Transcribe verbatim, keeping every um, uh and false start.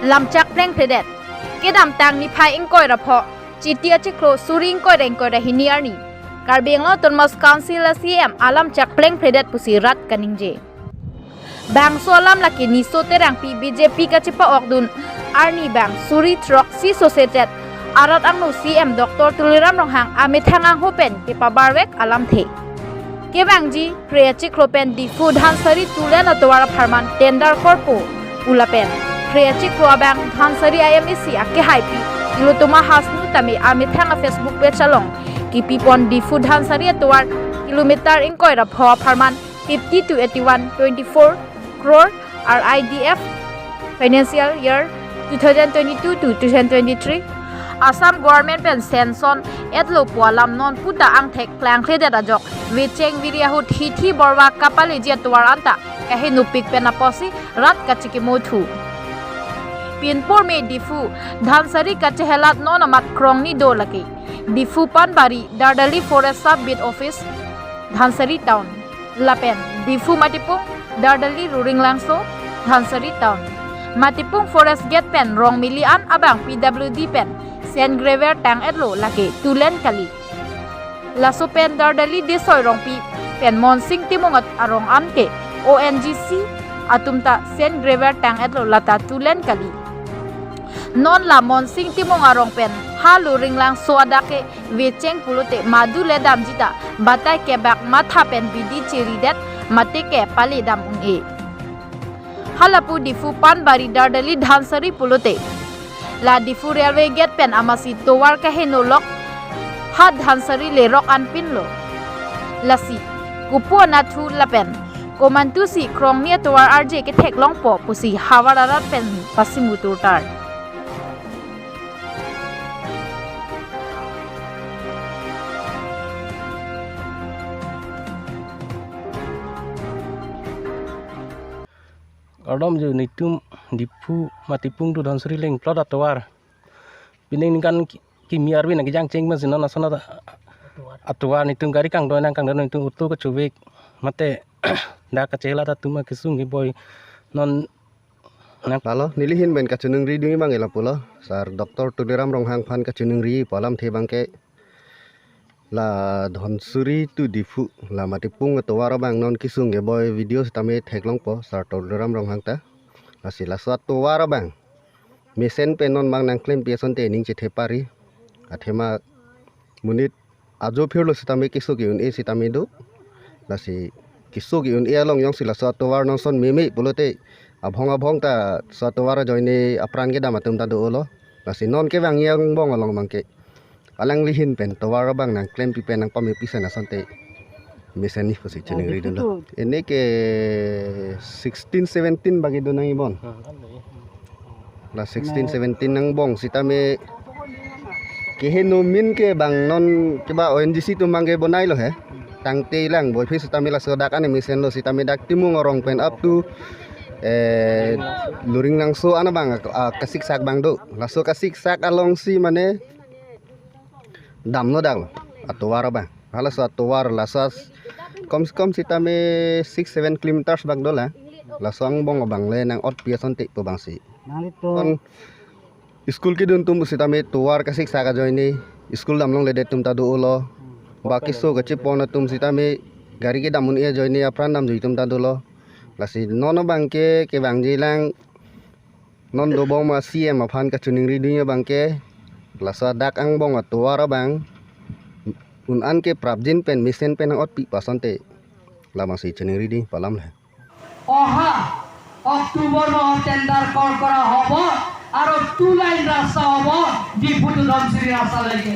lamchak plengphredet. Kedamtang niphai ingkoi ra pho, Chiti achiklo suri ingkoi ra ingkoi ra hini arni, Karbi Anglong Autonomous Council a CEM alamchak plengphredet pusi rat kaningje. Bangso alam lake Niso Terangpi BJP kachepa-okdun arni bang suri throksi sose tet arat angno CEM Doctor Tuliram Ronghang amethang angho pen kepabarvek alamthe. Kevangji phre achiklo pen Diphu Dhansiri two lane atovar apharman tender korpo pu lapen phre achiklo abang Dhansiri IMAC akehaipi Tilottama Hasnu tame amethang a Facebook page along kipipon Diphu Dhansiri atovar kilometer ingkoi ra pho apharman fifty to eighty-one twenty-four crore R I D F financial year two thousand twenty-two to two thousand twenty-three Assam government pen sanction etlo pu alam non puta angthek klangkledet ajok vecheng viri ahut hithi borwa kapaleji atovar anta kahenopik pen apotsi rat kachikimothu. Pinpur me Diphu Dhansiri kachehelat non amat krongni do lake Diphu Panbari Dardali Forest Sub Beat Office, Dhansiri Town. Lapen Diphu Matipung Dardali Ruringlangso, Dhansiri Town. Matipung Forest Gate pen Rongmili an abang P W D pen sand gravel tang-etlo lake two lane kali. Laso pen Dardali Desoi Rongpi pen Monsing Timung at- arong an ke O N G C atum ta sand gravel tang-etlo lata two lane kali. Non la Monsing Timung arong pen ha Ruringlangso adak ke vecheng pulote madu le damji ta batai kebak matha pen bidi cheridet mate ke pale dam un-e. Halapu Diphu Panbari Dardali Dhansiri pulote la Diphu Railway Gate pen amatsi tovar kaheno lok ha Dhansiri lerok anpinlo. Lasi kopu anatthu lapen komantusi krongni atovar arje ketheklongpo pusi havar arat pen pasim mutur tar. Kardom jo, netum Diphu Matipung to Dhansiri lengplot atovar. Pining ningkan ki- kimi arve nangkejang cheng masi non ason ata- atovar netum gari kangdoi nang kangdoi netum auto kachuvek mate dak kachehelat atum akesung keboi non nang. Lalo, neli ahin pen kachiningri ding abang ke lapulo. Sar Doctor Tuliram Ronghang aphan kachiningri pu alamthe abang ke la Dhansiri to Diphu la Matipung atovar abang non kesung keboi video sitame theklongpo Sar Tuliram Ronghang ta. Lasi laso atovar abang mesen pen non abang nangklempi asonte ning chethe pari. Athema monit ajo phirlo sitame keso ke-un-e sitame do. Lasi keso ke-un-e along jongsi laso atovar non ason meme pulote abhong abhong ta laso atovar ajoine apran kedam atum ta do-olo. Lasi non kevang angbong along abang ke alangli ahin pen tovar abang nangklempi pen nangpamepisen asonte mesen ni pusi chiningri dunlo. Ini ke sixteen seventeen bagi do nang ibon. La sixteen seventeen angbong sitame keheno min ke abang non keba O N G C atum abang ke bonailo he. Tangte lang boiphi sitame laso dak an mesenlo sitame dak Timung arong pen up to, eh, Ruringlangso an abang, ah, kasiksak abang do. Laso kasiksak alongsi mane damlo dak lo atovar abang. Halaso atovar laso as- kom se kom sitame six seven kilometers bak do la. Laso angbong abang le nang-otpi asonte pu abangsi. Nanglitum kon school kedun atum sitame tovar kasiksak ajoine school damlongledet atum ta do-olo. Ba keso kachepon atum sitame gari kedam un-e ajoine apran damjui atum ta dolo. Lasi non abang ke kevangji lang non dobom a C M aphan kachiningri ding abang ke laso dak angbong atovar abang un-an ke prapjin pen mesen pen nang-otpi pu asonte labangsi chiningri ding pu alam le. অহা অক্টোবৰ মাহত tender call কৰা হ'ব আৰু two line ৰাস্তা হ'ব ডিফু টু ধনশিৰি ৰাস্তালৈকে।